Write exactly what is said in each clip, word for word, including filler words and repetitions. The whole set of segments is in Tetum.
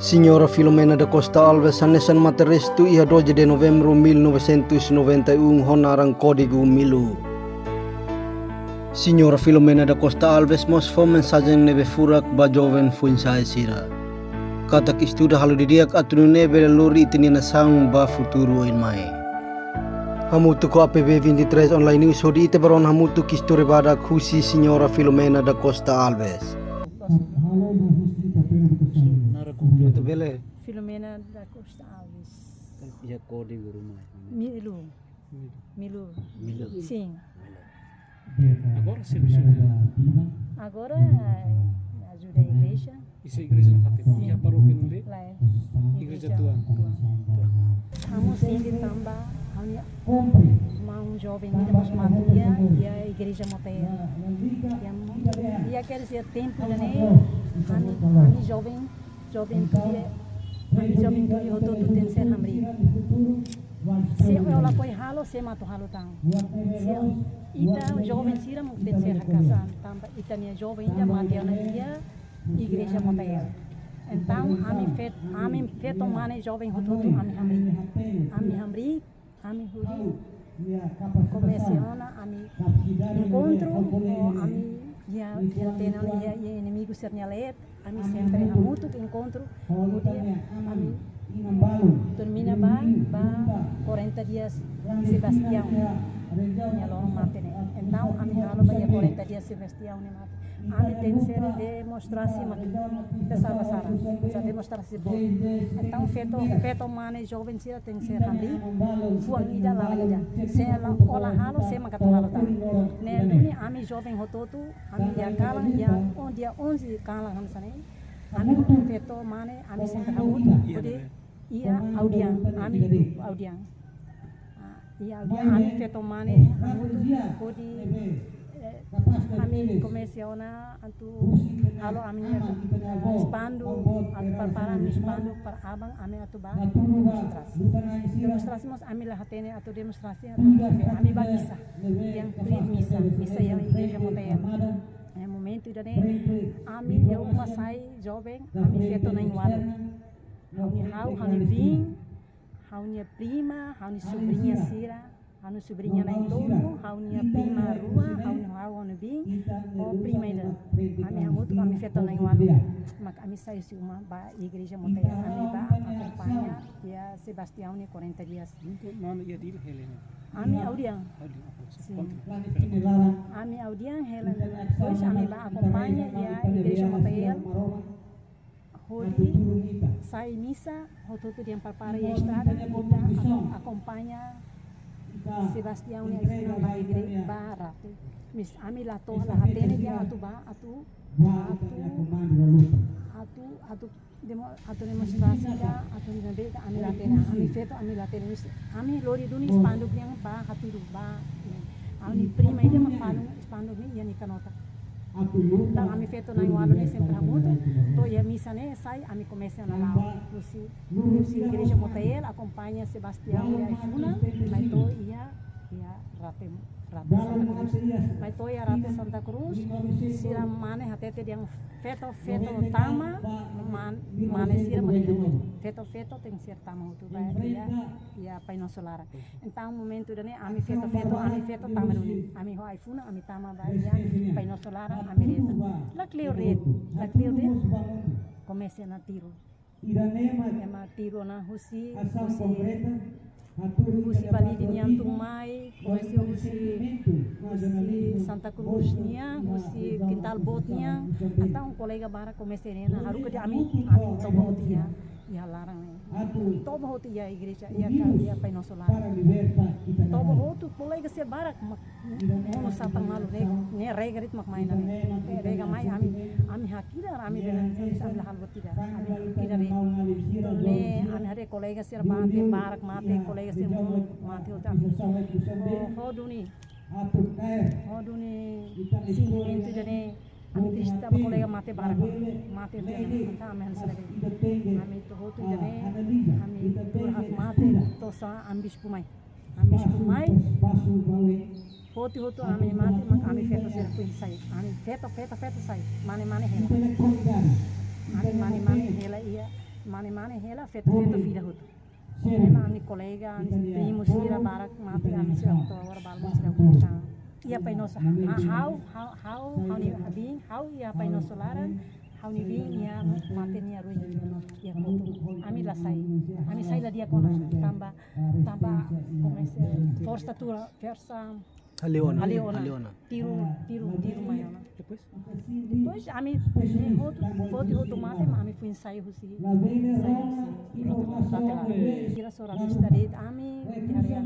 Señora Filomena da Costa Alves hanesan mate restu iha doze de novembro mil novecentos e noventa e um ho naran kódigu Milu. Señora Filomena da Costa Alves mós fó mensajen ne'ebé furak ba joven foin-sa'e sira. Katak estuda halo didi'ak atu nune'e bele lori ita-nia nasaun ba futuru oin mai. Hamutuk ho A P B vinte e três Online News hodi ita bá rona hamutuk istória badak husi Señora Filomena da Costa Alves. Naran kompletu. Ita bele. Filomena da Costa Alves. Kan iha kódigu ruma. Milu. Milu. Milu. Sim. Agora servisu. Agora ajuda a igreja. Iha igreja nafatin. Iha parókia ne'ebé? Lae. Igreja tua. Ha'u sente tanba ha'u-nia maun joven ida mós mate iha, iha igreja Motael. Iha, iha, quer dizer, tempu ida-ne'e, ami, ami joven, joven tuir, ami joven tuir hotu-hotu tenke ser hamriik. Se ó lakohi halo, sé mak atu halo tan? Se ita joven sira mak tenke ser haka'as an, tanba ita-nia joven ida mate ona iha igreja Motael. Entaun, ami fet-, ami feto mane joven hotu-hotu ami hamriik. Ami hamriik, ami hodi komesa ona ami enkontru ho ami iha, iha tena iha, iha inimigu sira-nia leet, ami sempre hamutuk enkontru hodi ami termina ba, ba quarenta dias Sebastião nia loron mate ne'e. Entaun, ami halo ba iha quarenta dias Sebastião nia mate. Ami tenke ser demonstrasi mak besar-besaran, sa demonstrasi boot. Entaun, feto, feto mane joven sira tenke ser hamriik, fuan ida, laran ida. Se la, ó la halo, sé mak atu halo tan? Ne'e duni ami joven hotu-hotu, ami iha kalan, iha on-, dia onze kalan hanesan ne'e. Ami feto mane, ami sempre hamutuk, hodi iha aldeia, ami aldeia. Ah, iha aldeia, ami feto mane, hamutuk, hodi, eh, ami komesa ona atu halo ami atu, eh, spanduk, atu prepara ami spanduk para aban ami atu ba demonstrasi. Demonstrasi mós ami la hatene atu demonstrasi atu ami ba misa. Yang pri misa, misa iha igreja Motael. Eh, momentu ida-ne'e, ami iha uma sai joven, ami feto na'in-ualu. Ha'u-nia, ha'u, ha'u-nia biin, ha'u-nia prima, ha'u-nia sobriña sira, ha'u-nia sobriña na'in-tolu, ha'u-nia prima rua, ha'u-nia, ha'u, ha'u-nia biin, ho prima ida. Ami hamutuk, ami feto na'in-ualu. Mak ami sai husi uma ba igreja Motael, ami ba akompaña iha Sebastião nia quarenta dias. Entaun, nona iha Dili, Helena? Ami aldeia. Aldeia, apa? Sim. Kontra. Ami aldeia, Helena. Depois ami ba akompaña iha igreja Motael. Hodi sai misa, hotu-hotu dehan prepara iha estrada, ita akompaña Sebastião nia ai-funan ba igre-, ba rate. Maibé ami la to'o, la hatene dehan atu ba, atu, atu, atu, atu demo-, atu demonstrasi ka, atu ne'ebé ka, ami la hatene, ami feto, ami la hatene. Maibé ami lori duni spanduk nian ba hatudu ba. Ami prima ida mak falun spanduk ne'e iha nia kanota. Entaun ami feto na'in-ualu ne'e sempre hamutuk, to'o iha misa ne'e sai, ami komesa ona la'o husi, husi igreja Motael, akompaña Sebastião nia ai-funan, mai to'o iha, iha rate, rate Santa Cruz. Mai to'o iha rate Santa Cruz, sira mane hatete dehan feto, feto tama, man-, mane sira mane feto, feto tenke ser tama hotu ba iha, iha Pai Nosso laran. Entaun, momentu ida-ne'e, ami feto-feto, ami feto tama duni. Ami ho ai-funan, ami tama ba iha Pai Nosso laran, ami reza. La kleur de'it, la kleur de'it. Komesa ona tiru. Ema tiru ona husi, husi, husi Balide nian tun mai, komesa husi, husi Santa Cruz nian, husi Kintal Boot nian, entaun kolega barak komesa ne'e ona, haruka dehan ami, ami toba hotu iha, iha laran ne'e. Toba hotu iha igreja, iha ka, iha Pai Nosso laran. Toba hotu, kolega sira barak, mak, monu satan malu, ne'e, ne'e rega de'it mak mai ona ne'e. Eh, rega mai ami, ami hakida, ami bele, ami la halo buat ida, ami hakida de'it. Ne'e, ami haree kolega sira mate, barak mate, kolega sira monu mate, hotu ami. Ho, ho duni. Ho duni sentimentu ida-ne'e, ami triste tanba kolega mate barak, mate tiha ona, entaun ami hanesan ne'e. Ami to'o hotu ida-ne'e, ami tuur ha'u mate, to'o sá ami bispu mai. Ami bispu mai, foti hotu ami mate, mak ami feto sira foin sai. Ami feto, feto, feto sai. Mane, mane hela. Ami mane, mane hela iha. Mane-mane hela, feto-feto fila hotu. Ema ami kolega, ami primu sira barak mate, ami sira hotu agora balun sira hotu. Iha Painoso, ha-, ha'u, ha'u, ha'u, ha'u-nia biin, ha'u iha Painoso laran, ha'u-nia biin iha mate nia ruin. Iha kotuk. Ami la sai. Ami sai la di'ak ona, tanba, tanba komesa, forsa tura, forsa Hale'u ona. Hale'u ona. Hale'u ona. Tiru, tiru, tiru mai ona. Depois? Depois, ami, eh, hotu, foti hotu mate, mak ami foin sai husi, sai husi. Rate laran. Kira sora lista de'it ami, tiha real.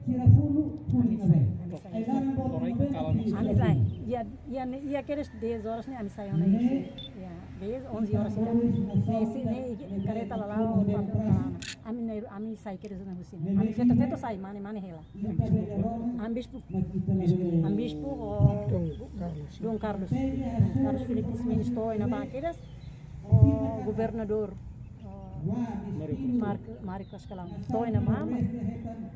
Ami sai, ami sai. Loraik kala no. Ami sai. Iha, iha, iha kedas dez horas ne'e ami sai ona husi. Iha, dez, onze horas ida. Ne'e, ne'e, kareta la la'o, papel la la'o. Ami ne'e, ami sai kedas ona husi. Ami feto-feto sai, mane-mane hela. Ami bispu. Ami bispu ho Dom Carlos. Dom Carlos. Dom Carlos Filipe Ximenes to'o iha ne'ebá kedas. Ho governadór, ho Mário Costa. Mário, Mário Costa Calão. To'o iha ne'ebá, mak,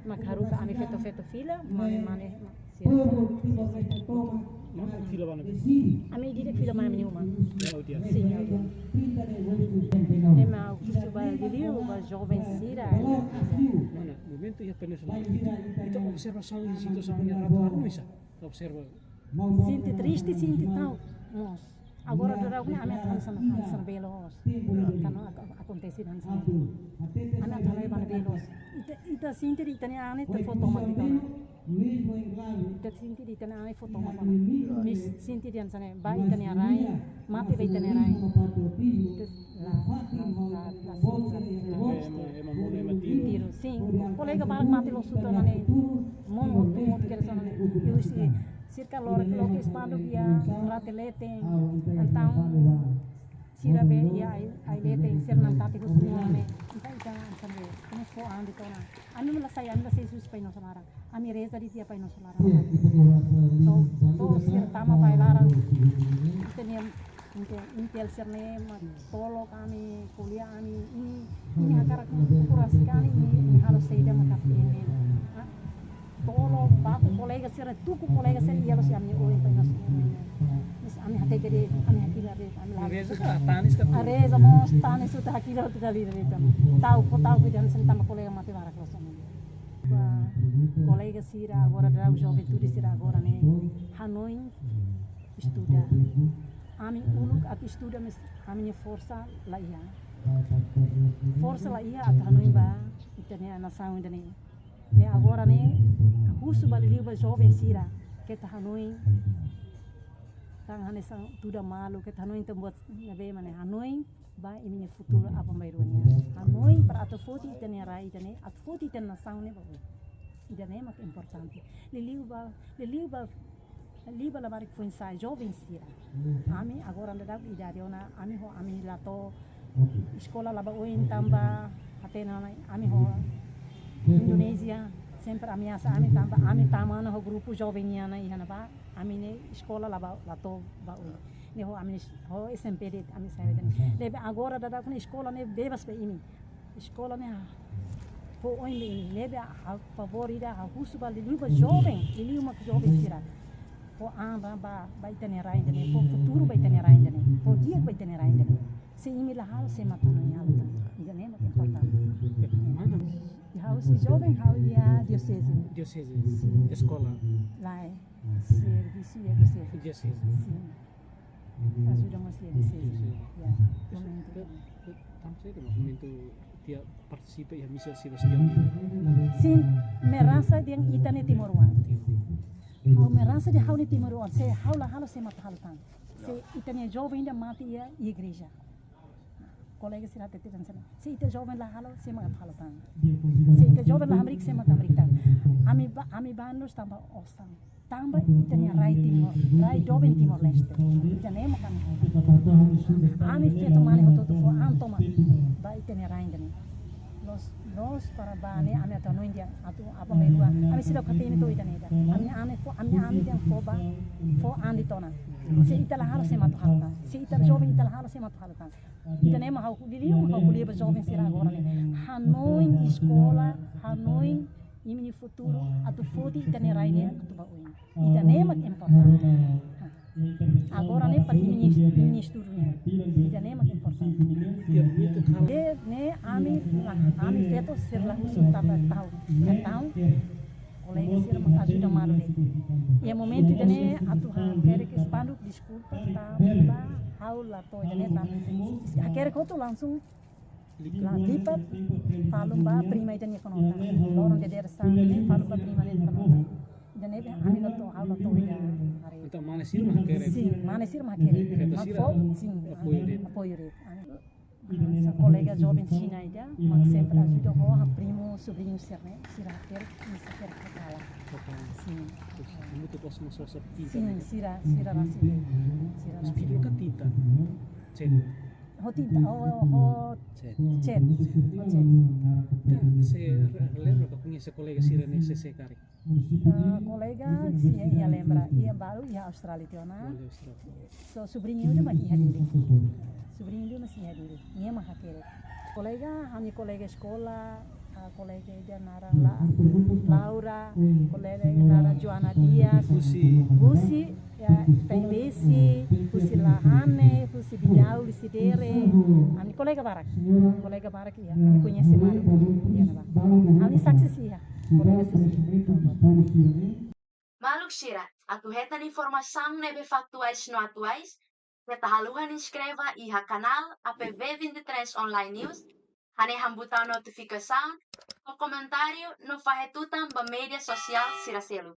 mak haruka ami feto-feto fila, mane-mane, mak, sira, sira, sira, sira. Mama fila ba ne'ebé? Ami ida fila mai ami-nia uma. Iha Audian. Sin, iha Audian. Ema husu ba liuliu ba joven sira. Mana, momentu iha Painoso laran. Ita, ita observasaun iha situasaun iha Rate Laran oinsá? Observa. Sente triste, sente tau. Mós. Agora daudaun ne'e ami atu hanesan, hanesan belo mós. Kuandu ak-, akontese hanesan ne'e. Ami atu halai ba ne'e belo mós. Ita, ita sente de'it ita-nia an ne'e fó tomak de'it ona. Ita sente de'it ita-nia an ne'e fó tomak ona. Ami sente de'it hanesan ne'e, ba ita-nia rai, mate ba ita-nia rai. Ita la, la, la, la, la, la, la, la, ema, ema monu, ema tiru. Tiru, sin. Kolega barak mate loos hotu ona ne'e. Monu hotu, monu kedas ona ne'e. Iha husi sira loke, loke espanduk iha Rate Leten. Entaun, sira be iha ai, ai leten, sira na'in-tatu hotu ona ne'e. Entaun, entaun, sampai, kona fó an de'it ona. Ami la sai, ami la sai husi Painoso laran. Ami reza de'it iha Painoso laran. To'o, to'o sira tama ba iha laran. Ita-nia inti-, inti sira-ne'e mak tolok ami, ko'alia ami, imi, imi hakarak kuras kali, imi, imi halo saida mak atu imi. Ha? Tolok, baku kolega sira, tuku kolega sira, iha loos ami oin Painoso. Mas ami hateke de'it, ami hakilar de'it, ami la. Reza ka, tanis ka? Ah, reza mós, tanis hotu, hakilar hotu dala ida de'it. Ta'uk, ta'uk, ita hanesan tanba kolega mate barak loos ona. Ba, kolega sira agora, daudaun juventude sira agora ne'e hanoin estuda. Ami uluk atu estuda, mas ami-nia forsa la iha. Forsa la iha atu hanoin ba ita-nia nasaun ida-ne'e. Ne'e agora ne'e, husu ba liuliu ba joven sira, keta hanoin tan hanesan tuda malu, keta hanoin tan buat ne'ebé, mane hanoin ba imi-nia futuru aban-bainrua nian. Hanoin para atu foti ita-nia rai ida-ne'e, atu foti ita-nia nasaun ne'e ba oin. Ida-ne'e mak importante. Liuliu ba, liuliu ba, liuliu ba labarik foin-sa'e, joven sira. Ami agora daudaun idade ona, ami ho, ami la to'o eskola la ba oin tanba hatene ona ami ho Indonézia, sempre ameasa ami tanba ami tama ona ho grupu joven nian iha ne'ebá. Ami ne'e eskola la ba, la to'o ba oin. Ne'e ho ami ho S M P de'it ami sa'e de'it. Ne'ebé agora daudaun ne'e eskola ne'e bebas ba imi. Eskola ne'e fó oin ba imi. Ne'ebé ha'u favór ida ha'u husu ba liuliu ba joven, liuliu mak joven sira. Fó an ba, ba, ba ita-nia rai ida-ne'e, fó futuru ba ita-nia rai ida-ne'e, fó di'ak ba ita-nia rai ida-ne'e. Se imi la halo, sé mak atu halo tan? Ida-ne'e mak importante. Mana? Ha'u sei joven, ha'u iha dioseze. Dioseze. Eskola. Lae. Servisu iha dioseze. Dioseze. Sin. Ajuda mós iha dioseze. Sin. Ya, momentu. Ke, ke, tanba saida momentu ita partisipa iha misa Sebastião? Sin, merasa dehan ita ne'e timoroan. Ha'u merasa dehan ha'u ne'e timoroan. Se ha'u la halo, sé mak atu halo tan? Se ita-nia joven ida mate iha, iha igreja. Kolega sira hatete hanesan ne'e. Se ita joven la halo, sé mak atu halo tan? Se ita joven la hamriik, sé mak atu hamriik tan? Ami ba, ami ba ne'e tanba osan. Tanba ita-nia rai Timor, rai doben Timor-Leste. Ida-ne'e mak ami. Ami feto mane hotu-hotu fó an tomak ba ita-nia rai ida-ne'e. Loos, loos para ba ne'e ami atu hanoin dehan atu aban-bainrua. Ami seidauk hatene to'o ida-ne'e ida. Ami an ne'e fó, ami an dehan fó ba, fó an de'it ona. Se ita la halo, sé mak atu halo tan? Se ita joven ita la halo, sé mak atu halo tan? Ida-ne'e mak ha'u liuliu, mak ha'u ko'alia ba joven sira agora ne'e. Hanoin eskola, hanoin imi-nia futuru, atu foti ita-nia rai ne'e atu ba oin. Ida-ne'e mak importante. Ha. Agora ne'e para imi-nia, imi-nia estudu nian. Ida-ne'e mak importante. Iha momentu kalan ne'e, ami la, ami feto sira la husu tanba tau. Entaun kolega sira mak ajuda malu de'it. Iha momentu ida-ne'e atu hakerek espanduk deskulpa tanba ha'u la to'o ida-ne'e tan. Hakerek hotu langsung la lipat, falun ba prima ida-ne'e konota. Loron dadeer-saan ne'e falun ba prima ne'e konota. Ida-ne'e ami la to'o, ha'u la to'o ida haree. Entaun mane sira mak hakerek? Sin, mane sira mak hakerek. Feto sira fó, sin, apoiu de'it? Apoiu de'it. Ami, ah, sa kolega joven sira ida mak sempre ajuda ho haprimu sobriñu sira-ne'e, sira hakerek, sira hakerek ho kalan. Ho kalan. Sin. Terus, muito próximo só só tinta, sin, né? Sira, sira rasik. Sira rasik. Espíritu ka tinta? Cek. Ho tinta, ho, ho chat. Chat. Ho chat. Entaun, se re-, relembra ka koñese kolega sira-ne'e sé-sé karik? Ah, kolega, sin, iha lembra, iha balu, iha Austrália tiha ona. Balu Austrália. So, sobriñu ida mak iha Dili. Sobriñu ida mak iha Dili. Nia mak hakerek. Kolega, ami kolega eskola, ah, kolega ida naran La-, Laura, kolega naran Joana Dias. Husi. Husi, ya, Taibesi, husi Lahane, husi Bijau, husi Dere. Ami kolega barak. Kolega barak iha. Ami koñese malu. Ya, na ba. Ami saksi sira iha. Kolega saksi. Maluk sira, atu hetan informasaun ne'ebé faktuais no atuais, keta haluha inskreve iha kanál A P V vinte e três Online News, hanehan butaun notifikasaun, fó komentáriu no fahe tutan ba média sosiál sira seluk.